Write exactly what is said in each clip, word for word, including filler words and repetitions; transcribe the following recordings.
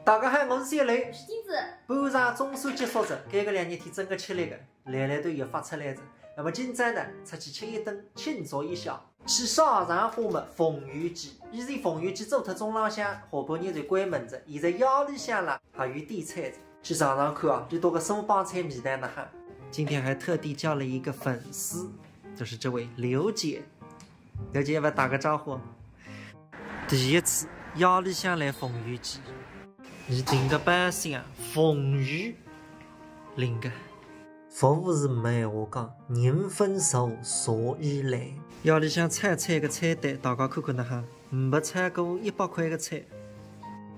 大家好，我是谢磊。我是金子。搬场总算结束了，搿个两日天真个吃力个，来来都要发出来了。那么今朝呢，出去吃一顿，庆祝一下。去啥场化嘛？凤游记。以前凤游记做脱中浪向，下半日就关门了，现在夜里向了，还有点菜了。去尝尝看啊，伊搿个苏帮菜味道哪哈？今天还特地叫了一个粉丝，就是这位刘姐。刘姐，要不要打个招呼？第一次夜里向来凤游记，伊订个包厢，凤游，灵个。服务是没闲话讲，人分熟，所以来。夜里向炒菜个菜单，大家看看哪哈，没超过一百块个菜。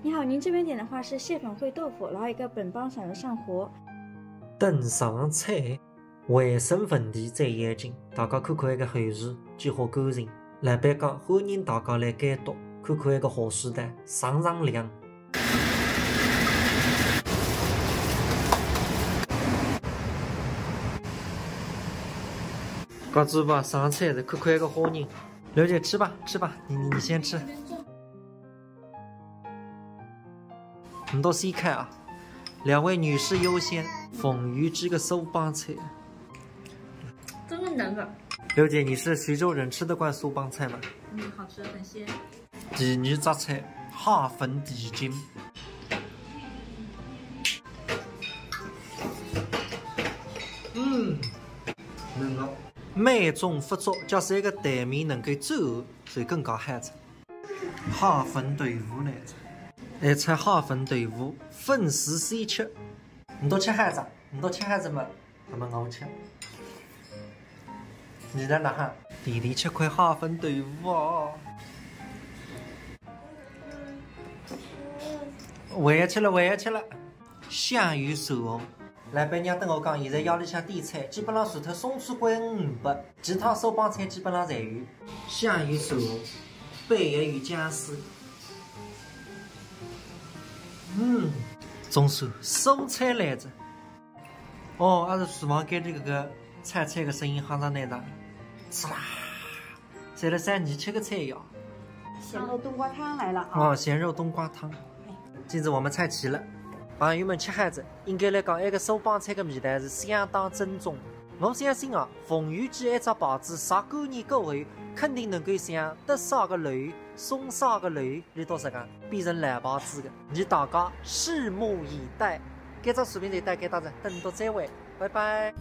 你好，您这边点的话是蟹粉烩豆腐，然后一个本帮小油鳝糊。等上菜，卫生问题最要紧，大家看看搿个后厨几化干净。老板讲欢迎大家来监督，看看搿个下水道，锃锃亮。搿嘴巴上菜了，看看搿个虾仁。刘姐，吃吧，吃吧，你你你先吃。 你都先看啊，两位女士优先，凤游记个苏帮菜。真的难啊。刘姐，你是徐州人，吃得惯苏帮菜吗？嗯，好吃，很鲜。第二只菜，蟹粉蹄筋。嗯，嫩个。美中不足，假使一个台面能够走，就更加好了。 蟹粉豆腐来着。哎，炒蟹粉豆腐，粉丝先吃。你都吃好了，你都吃好了嘛？那么我吃。你在哪哈？弟弟吃块蟹粉豆腐哦。我也吃了，我也吃了。香油鳝糊。 老板娘搭我讲，现在夜里向点菜，基本上除脱松鼠桂鱼没，其他苏帮菜基本上侪有。香油鳝糊，配一碗姜丝。嗯，总算苏菜来了。哦，阿拉厨房间里搿个炒菜个声音好像来了，呲啦！ 侪辣三年吃个菜呀。咸肉冬瓜汤来了啊！哦，咸肉冬瓜汤。今朝我们菜齐了，朋友们吃好了，应该来讲，埃个苏帮菜个味道是相当正宗。我相信啊，凤游记埃只牌子，若干年过后，肯定能够像得啥个楼、松啥个楼，伊到啥个变成老牌子个。让大家拭目以待。搿只视频就到搿搭了，等到再会，拜拜。